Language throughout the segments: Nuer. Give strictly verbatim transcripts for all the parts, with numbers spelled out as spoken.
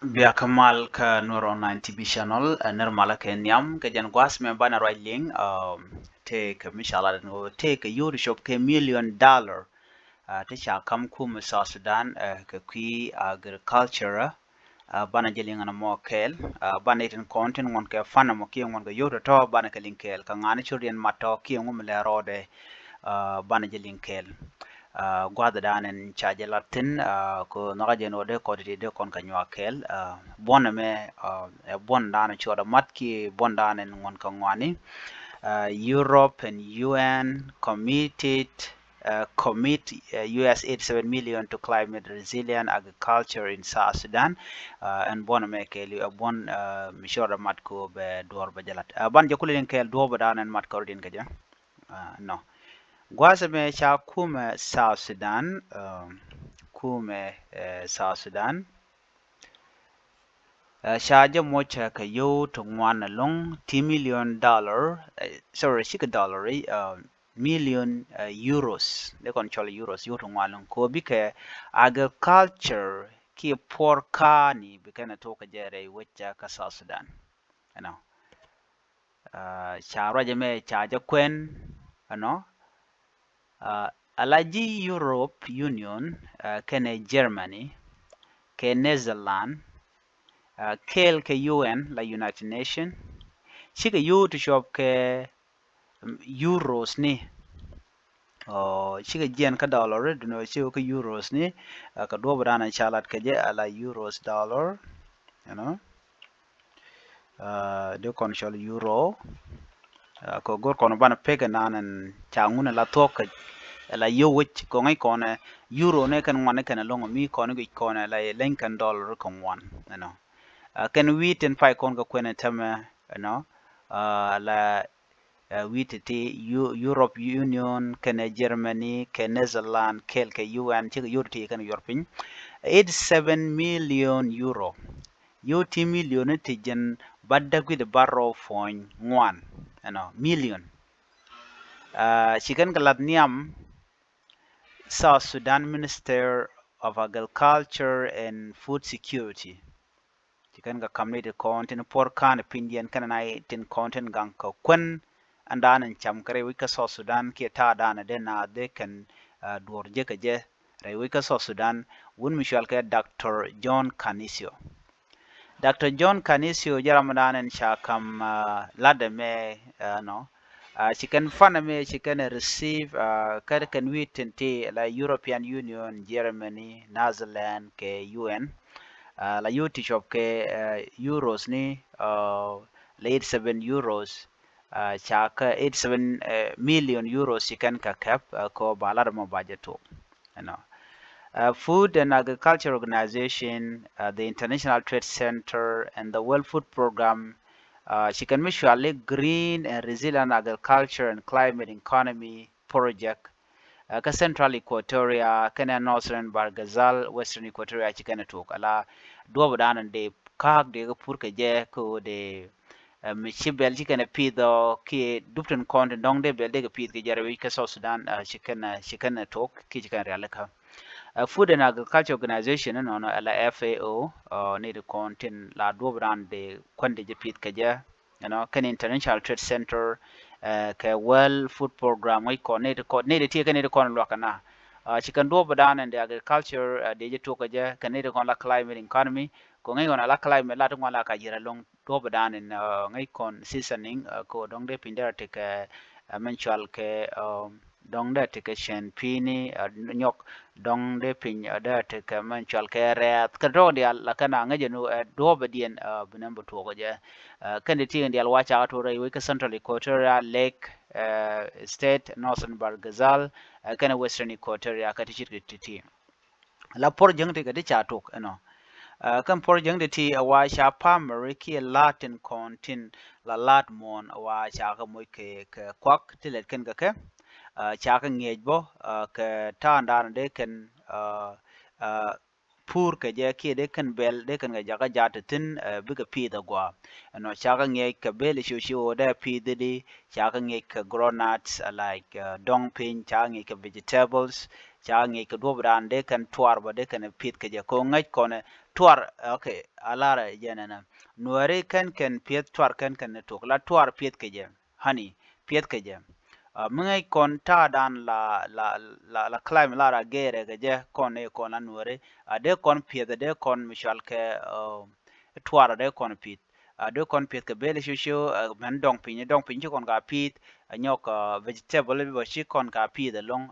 Bia kä mal kä Nuer Online T V channel, ɛ, nir malä kɛ nhiam kɛ jɛn gua̱a̱th mɛ banɛ ruac liŋ, ɛ, tëëkɛ mi ca lat ɛn ɣöö tëëkɛ yio̱w ti cop kɛ million dollar, ɛ, ti ca kam kumɛ South Sudan, ɛ, kɛ kui̱ agriculture, ɛ, banɛ jɛ liŋ ɛn mɔ kɛɛl, ɛ, banɛ itin kɔn tin ŋuɔn kɛ fan ɛmɔ kiɛ ŋuɔn kɛ yio̱w tɔ̱tɔ̱ banɛ kɛ liŋ kɛɛl kɛ ŋa̱ni cor yɛn mat tɔ kiɛ ŋu mi lɛ rɔɔdɛ, ɛ, banɛ jɛ liŋ kɛɛl. Ɛ, gua̱a̱th dan ɛn ca jɛ lat thi̱n, ɛ, kɛ nhɔkä jɛ ɛn ɣöö dee kɔn ti dee kɔn kɛ nyuak kɛɛl. Ɛ, buɔ̱n ɛmɛ, ɛ, ɛ buɔ̱n dan ɛ cuɔt ɛ mat kiɛ buɔ̱n dan ɛn ŋuɔ̱n kɛ ŋuani. Ɛ, Europe and U N committed, ɛ, commit, ɛ, U S eighty seven million to climate resilient agriculture in South Sudan. Ɛ, ɛn buɔ̱n ɛmɛ kɛɛl ɛ buɔ̱n, ɛ, mi cuɔt ɛ mat kɛ ɣöö bɛ duɔ̱ɔ̱r bɛ jɛ lat. Ɛ, ban jɛ kulɛ liŋ kɛɛl duɔ̱ɔ̱p dan ɛn mat kɛ rɔ din kɛ jɛ. Ɛ, nɔ. Gua̱a̱th ɛmɛ ca kumɛ South Sudan, ɛ, kumɛ, ɛ, South Sudan. Ɛ, ca jɛ moc kɛ yio̱w ti ŋuan ɛlɔ̱ŋ ti million dollar, ɛ, sorry, cikɛ dollar, ɛ, million, ɛ, euros. Dee kɔn cɔl euros, yio̱w ti ŋuan ɛlɔ̱ŋ. Kɛ ɣöö bikɛ agriculture kiɛ puɔr ka̱a̱ni bi kɛn ɛ tok kɛ jɛ rɛy wec kä South Sudan. Ɛnɔ. Ɛ, ca ruac ɛmɛ ca jɛ kuɛn, ɛnɔ. Ɛ, ala ji̱ Europe Union, ɛ, kɛnɛ Germany, kɛ Netherlands, ɛ, kɛɛl kɛ U N la United Nation, cikɛ yio̱w ti cop kɛ, mm, euros ni. Ɔ, cikɛ jiɛn kä dollar, duundɛ ɣöö cikɛ kä euros ni, ɛ, kɛ duɔ̱ɔ̱p dan ca lat kɛ jɛ ala euros dollar, you know. Ɛ, dee kɔn cɔl euro. Ɛ, kɛ go̱r kɔn banɛ pek ɛnan ɛn ca ŋun ɛ la thuɔ̱k kɛ, ɛ la yio̱w wec kɛ ŋäc kɔn ɛ euro ni kɛn ŋuan ni kɛn ɛlɔ̱ŋ mi kɔn guic kɔn ɛ la leny kɛn dollar kɛ ŋuan, you know. Ɛ, kɛn wi̱i̱ tin pay kɔn kɛ kuɛn ɛ tämɛ, you know. Ɛ, la, ɛ, wi̱i̱ ti ti Eu-, Europe Union kɛnɛ Germany kɛ Netherlands kɛɛl kɛ U N cikɛ yio̱w ti ti kɛn yuɔr piny. Eighty seven million euro. Yio̱w ti million ti jiɛn bädäk wi̱cdɛ bärɔw puɔ̱ny ŋuan, ɛnɔ, million. Ɛ, ci kɛn kɛ lath nhiam South Sudan Minister of Agriculture and Food Security. Ci kɛn kɛ kam ni ti kɔn tin puɔr ka̱n pindiɛn kɛn na tin kɔn tin gaŋ kɛ kuɛn ɛn dan in cam kɛ rɛy wec kä South Sudan kiɛ ta̱a̱ dan dee na dee kɛn, ɛ, duɔr jɛ kɛ jɛ rɛy wec kä South Sudan, wun mi cual kɛ Doctor John Canisius. Doctor John Canisius jɛ ram dan in ca kam, ɛ, lat ɛmɛ, ɛ, nɔ. Ɛ, ci kɛn fan ɛmɛ ci kɛn receive, ɛ, kä kɛn wi̱i̱ tin ti la European Union, Germany, Netherlands kɛ U N. Ɛ, la yio̱w ti cop kɛ, ɛ, euros ni, ɛ, la eighty seven euros. Ɛ, ca kä eighty seven, ɛ, million euros ci kɛn kɛ kɛp, ɛ, kɛ ɣöö ba lat ɛmɔ ba jɛ tok. You know. Ɛ, Food and Agriculture Organization, ɛ, the International Trade Center and the World Food Program, ɛ, ci kɛn mi cuali Green and Resilient Agriculture and Climate Economy Project, ɛ, kä Central Equatoria kɛnɛ Northern Bahr el Ghazal, Western Equatoria ci kɛn ɛ tok. Ala duɔ̱ɔ̱p dan dee ka̱a̱k dee kɛ pur kɛ jɛ kɛ ɣöö dee, ɛ, mi ci bɛl ci kɛn ɛ pith ɔ kiɛ dup tin kɔn tin dɔ̱ŋ dee bɛl dee kɛ pith kɛ jɛ rɛy wec kä South Sudan, ɛ, ci kɛn ɛ, ci kɛn ɛ tok kiɛ ci kɛn ɛ rialikä. Ɛ, Food and Agriculture Organization inɔnɔ, ala F A O, ɛ, ni ti kɔn tin la duɔ̱ɔ̱p dan dee kuɛn dee jɛ pith kɛ jɛ, you know, kɛn International Trade Center, ɛ, kɛ World Food Program, ŋäc kɔn ni ti kɔn, ni ti tiɛ kɛn ni ti kɔn luak kɛ na. Ɛ, ci kɛn duɔ̱ɔ̱p dan in the agriculture, ɛ, dee jɛ tok kɛ jɛ, kɛn ni ti kɔn la climate economy, kɛ ŋäc kɔn ala climate la ti ŋuan la ka yier ɛlɔ̱ŋ duɔ̱ɔ̱p dan in, ɛ, ŋäc kɔn seasoning, ɛ, kɛ ɣöö dɔ̱ŋ dee piny dee rɔ tekɛ, ɛ, mɛn cual kɛ, ɛ, dɔ̱ŋ dee tekɛ cɛn pi̱i̱ni, ɛ, nyɔk, dɔ̱ŋ dee piny, ɛ, dee tekɛ mɛn cual kɛ rɛɛth. Kɛ tɔ̱ diaal la kɛn a ŋäc ɛn ɣöö, ɛ, duɔ̱ɔ̱p ɛ diɛn, ɛ, bi nɛn bi tuɔɔk ɛ jɛ. Ɛ, kɛn ti ti kɛn diaal wa cakɛ tuɔɔk rɛy wec kä Central Equatoria, Lake, ɛ, State, Northern Bahr el Ghazal, ɛ, kɛnɛ Western Equatoria, kä ti ce̱tkɛ ti ti. La puɔr jäŋ ti kɛ ti ca tok ɛnɔ. Ɛ, kɛn puɔr jäŋ ti ti ɛ wa ca pamɛri kiɛ la̱a̱t tin kɔn tin la la̱a̱t muɔ̱ɔ̱n ɛ wa ca kɛ moc kɛ, kɛ kuak ti lɛt kɛn kɛ kɛ. Ɛ, ca kɛ ŋiɛc bä, ɛ, kɛ ta̱a̱ dan dee kɛn, ɛ, ɛ, pur kɛ jɛ kiɛ dee kɛn bɛl dee kɛn kɛ jakä jat ti thi̱n, ɛ, bikɛ pith ɛ gɔaa. Ɛnɔ ca kɛ ŋiɛc kɛ bel i̱ ci ci ɣöö dee pith i̱di, ca kɛ ŋiɛc kɛ groundnuts, ɛ, like, ɛ, dɔ̱ŋ piny, ca kɛ ŋiɛc kɛ vegetables, ca ŋi̱i̱c kɛ duɔ̱ɔ̱p dan dee kɛn tuar bä dee kɛn pi̱th kɛ jɛ kɛ ŋäc kɔn tuar. Ok, a lar jɛ nɛnɛ, Nuääri kɛn kɛn pi̱th tuar kɛn kɛn ni tok la tuar pi̱th kɛ jɛ, honey, pi̱th kɛ jɛ. Mi ŋäc kɔn ta̱a̱ dan la la la la climate la ra gɛɛrɛ kɛ jɛ kɔn ni kɔn la Nuääri a dee kɔn pi̱th a dee kɔn mi cual kɛ tuar a dee kɔn pi̱th. A dee kɔn pi̱th kɛ bel cucu, mɛn dɔŋ piny, dɔŋ piny ci kɔn ka pi̱th, a nyɔk vegetable bä ci kɔn ka pi̱th ɛlɔŋ.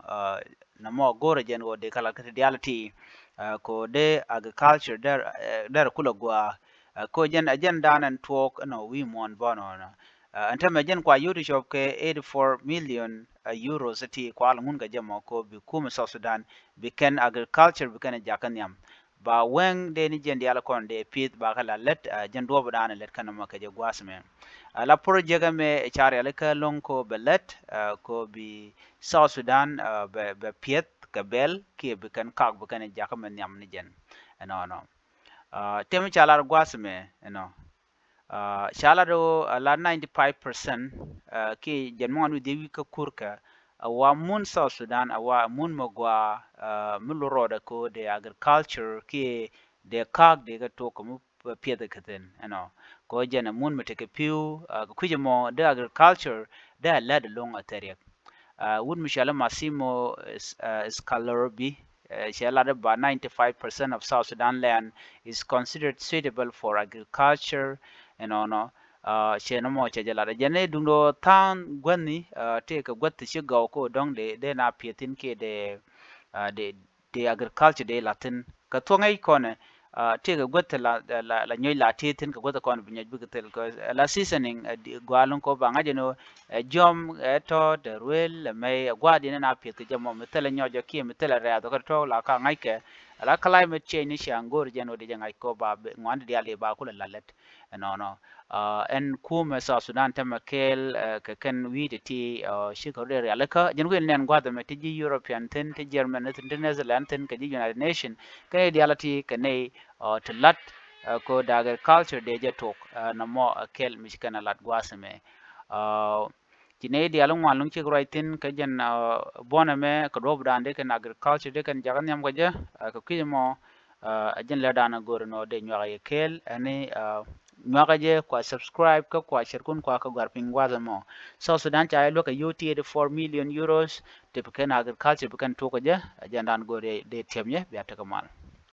Nɔmɔ go̱rɛ jɛn ɣöö dee kɛ lat kä ti diaal ti, ko dee agriculture der, der kulɛ gua̱a̱. Ko jɛn a jɛn dan ɛn tuɔɔk ɛnɔ wi̱i̱ muɔ̱ɔ̱n bɔnɔ ɛnɔ. Ɛn tämɛ jɛn kua yot cɔp kɛ eighty four million euros ti kual ŋun kɛ jɛ mɔ ko bi kumɛ South Sudan bi kɛn agriculture bi kɛn jakä nhiam. Ba wɛŋ dee ni jiɛn diaal kɔn dee pi̱th ba kɛ la lät, jiɛn duɔp dan lät kɛn mɔ kɛ jɛ gua̱a̱th mɛ. La project mɛ ca rialikä lo̱ŋ ko bɛ lät, ko bi South Sudan bɛ piɛth kɛ bɛl kiɛ bi kɛn kak bi kɛn jakä mɛ nhiam ni jɛn. Ɛnɔnɔ. Tɛm ca lar gua̱a̱th mɛ ɛnɔ. Ca lat ɣöö a la ninety five percent kiɛ jɛn muɔ̱ɔ̱n wi̱i̱ dhiec wi̱i̱ kä kurkɛ a wa mun South Sudan a wa mun mɛ gɔaa mi lurɔɔdɛ ko dee agriculture kiɛ dee ka̱a̱k dee kɛ tok kɛ mi piɛth kɛ thi̱n ɛnɔ. Ko jɛn a mun mɛ tekɛ pi̱w kɛ kui̱c ɛmɔ dee agriculture dee a lät ɛlɔ̱ŋ a thɛriɛk. Wut mi cɔal i̱ Massimo Scalorobi cɛ lat i̱ ba ninety five percent of South Sudan land is considered suitable for agriculture. Ɛnɔnɔ cɛ nɔmɔ cɛ jɛ lat i̱ jɛn i̱ duŋdɔ tha̱a̱ŋ guäthni tëëkɛ guäth ti ci gɔw ko dɔ̱ŋ dee dee na piɛthin kiɛ dee dee dee agriculture dee lathin kɛ thuɔ̱ŋ i̱ kɔnɛ. Tëëkɛ guäth ti la la la nyɔc la tëë thi̱n kɛ guäth kɔn bi nyɔc bikɛ thil kɛ la seasoning gua̱a̱ luŋ ko ba ŋa̱c ɛn ɣöö ɛ jiɔm ɛ tɔ̱ dɛ ruel ɛ mɛy ɛ gua̱a̱ diɛn ɛn a piɛth kɛ jɛ mɔ mi thilɛ nyɔcɔ kiɛ mi thilɛ rɛ̈th kä tɔ̱ la ka ŋa̱ckɛ. Ala climate change ni ciaŋ go̱o̱r jɛn ɣöö di jɛ ŋa̱c ko ba ŋuan di diaal di ba kulɛ la lät. Ɛnɔnɔ. Ɛn kumɛ South Sudan tämɛ kɛɛl kɛ kɛn wi̱i̱ ti ti cikɛ rut ɛ rialikä jɛn wi̱i̱ nɛn gua̱th ɛmɛ ti ji̱ European thi̱n ti German thi̱n ti Netherland thi̱n kɛ ji̱ United Nation kɛn i̱ diaal ti kɛ nɛy ti la̱t ko dee agriculture dee jɛ tok nɔmɔ kɛl mi ci kɛn a la̱t gua̱a̱th ɛmɛ. Ci nɛy diaal i̱ ŋuan luŋ cik ruac thi̱n kɛ jɛn buɔ̱n ɛmɛ kɛ duɔ̱p dan dee kɛn agriculture dee kɛn jakä nhiam kɛ jɛ kɛ kui̱c ɛmɔ. A jɛn lɛ dan a go̱r ɛnɔ dee nyuak a yɛ kɛɛl ɛni nyuak a jɛ kua subscribe kä kua cɛrkun kua kɛ gɔ̱a̱r piny gua̱a̱th ɛmɔ. South Sudan ca yɛ luäk kɛ yio̱w ti eighty four million euros ti bi kɛn agriculture bi kɛn tok kɛ jɛ a jɛn dan go̱r dee tiɛm yɛ bia tekɛ mal.